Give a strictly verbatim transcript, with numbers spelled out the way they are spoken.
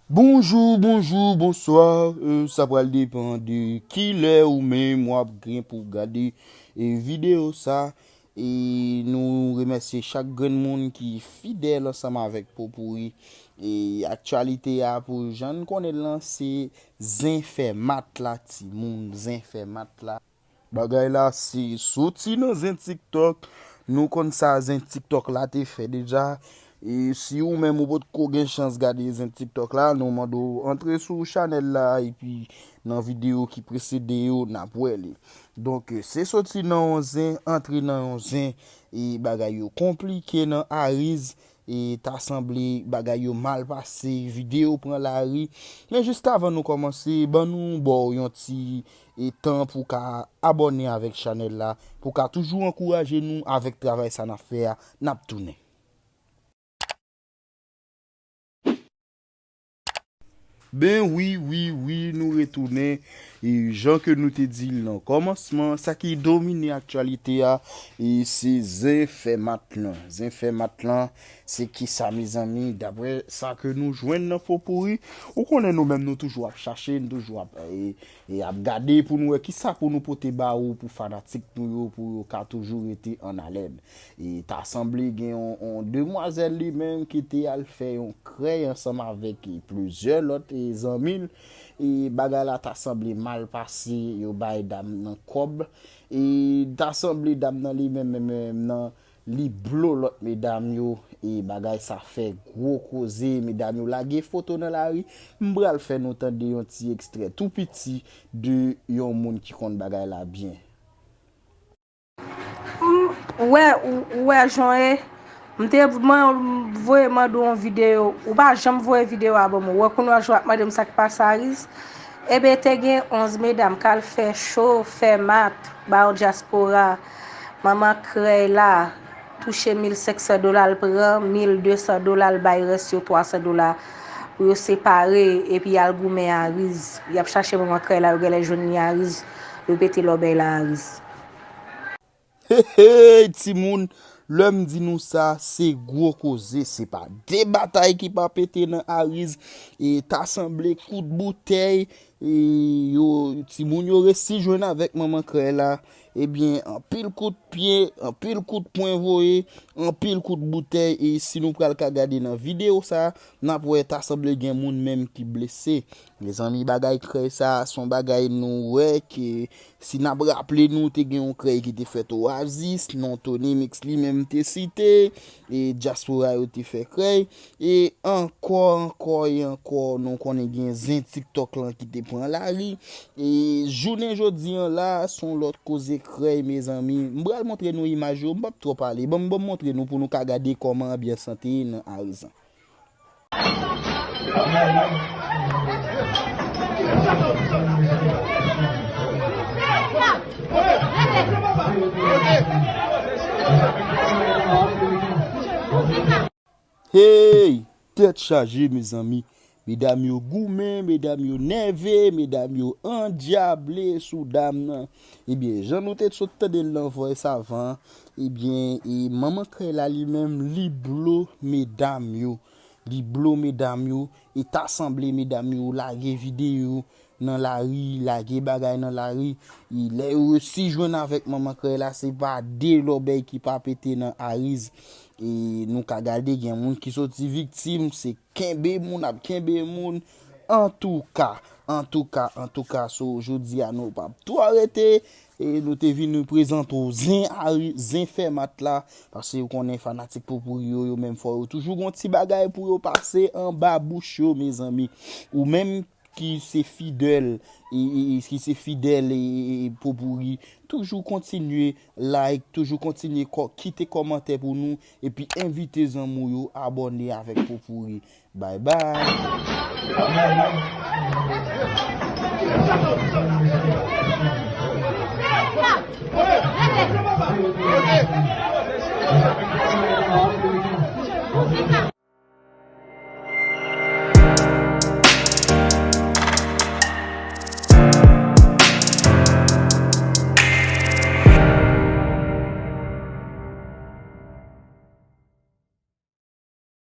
Bonjou, bonjou, bonswa. E, sa pral depann de kilè ou menm w ap gen pou gade, e, videyo sa. E nou remèsye chak grenn moun ki fidèl ansanm avèk Popouri. E aktyalite a, pou jan n konnen l lan, se zen fè mat la, timoun, zen fè mat la. Bagay la se soti nan zen TikTok. Nou konn sa zen TikTok la te fè deja. E si ou menm ou potko gen chans gade zen TikTok la, nou mande w antre sou chanèl la, epi nan videyo ki presede yo, n ap wè li. Donk, se soti nan yon zen, antre nan yon zen, e bagay yo konplike nan Ariz, e ta sanble bagay yo mal pase, videyo pran lari. Men jis avan nou kòmanse, ban nou ba w yon ti, e, tan pou w ka abòne avèk chanèl la, pou w ka toujou ankouraje nou avèk travay sa n ap fè a, n ap tounen. Ben wi, wi, wi, nou retounen. E jan ke nou te di l nan kòmansman, sa ki domine aktyalite a, e se zen fè mat lan. Zen fè mat lan, se kisa, mezanmi? Daprè sa ke nou jwenn nan Popouri, ou konnen nou menm nou toujou ap chache, nou toujou ap, e, e ap gade pou nou wè kisa pou nou pote ba ou, pou fanatik nou yo, pou yo ka toujou rete an alèn. E ta sanble gen yon, yon demwazèl li menm ki te al fè yon krèy ansanm avèk, e, plizyè lòt, e, zanmi l. E bagay la ta sanble mal pase, yo bay dam nan kòb. E ta sanble dam nan li menm, menm, menm nan, li blo lòt medam yo. E bagay sa fè gwo koze, medam yo lage foto nan lari. M pral fè nou tande yon ti ekstrè tou piti de yon moun ki konn bagay la byen. M wè, ou, ou wè jan w ye. M te man, voye mande w yon videyo. Ou pa janm voye videyo a ban mwen. Ou wè kounye a jou w ap mande m sa k pase Ariz. Ebyen, te gen onz medam k al fè cho, fè mat, ba yon dyaspora. Manman krèy la touche mil senk san dola, l pran mil de san dola, l bay rès yo twa san dola pou yo separe, epi y al goumen Ariz. Y ap chache manman krèy la, yo genlè jwenn li Ariz, yo pete lòbèy la Ariz. Hey, hey, timoun, lè m di nou sa, se gwo koze, se pa de batay ki pa pete nan Ariz, e ta sanble kout boutèy, e yo, timoun yo resi jwenn avèk manman krèy la, ebyen, anpil kout pye, anpil kout pwen voye, anpil kout boutèy, e si nou pral ka gade nan videyo sa, n ap wè ta sanble gen moun menm ki blese. Mezanmi, bagay krèy sa, se yon bagay nou wè ke si n ap raple nou, te gen yon krèy ki te fèt Oasis, non Tony Mix li menm te site, e dyaspora yo te fè krèy, e ankò, ankò, e ankò, nou konnen gen zen TikTok lan ki te pran lari, e jounen jodi an la, se yon lòt koze krèy, mezanmi. M pral montre nou imaj yo, m p ap twò pale, ban m, ban m montre nou pou nou ka gade kòman anbyans lan te ye nan Ariz lan. Hey! Tèt chaje, mezanmi. Medam yo goumen, medam yo nève, medam yo andyable sou dam nan. Ebyen, jan nou te sot tande l nan voice avan, ebyen, e manman krèy la li menm, li blo medam yo. Li blo medam yo, e ta sanble medam yo lage videyo nan lari, lage bagay nan lari. E lè yo resi jwenn avèk manman krèy la, se pa de lòbèy ki pa pete nan Ariz. E nou ka gade, gen moun ki soti viktim, se kenbe moun ap kenbe moun. Antouka, antouka, antouka, so jodi a nou p ap twò rete. E nou te vin prezante w zen Ari, zen fè mat la, paske ou konnen fanatik Popouri yo, yo menm fò yo toujou gon ti bagay pou yo pase anba bouch yo, mezanmi. Ou menm ki se fidèl, e, e, e, ki se fidèl, e, e, e, Popouri, toujou kontinye like, toujou kontinye kò-, kite kòmantè pou nou, epi envite zanmi w yo abòne avèk Popouri. Bye bye.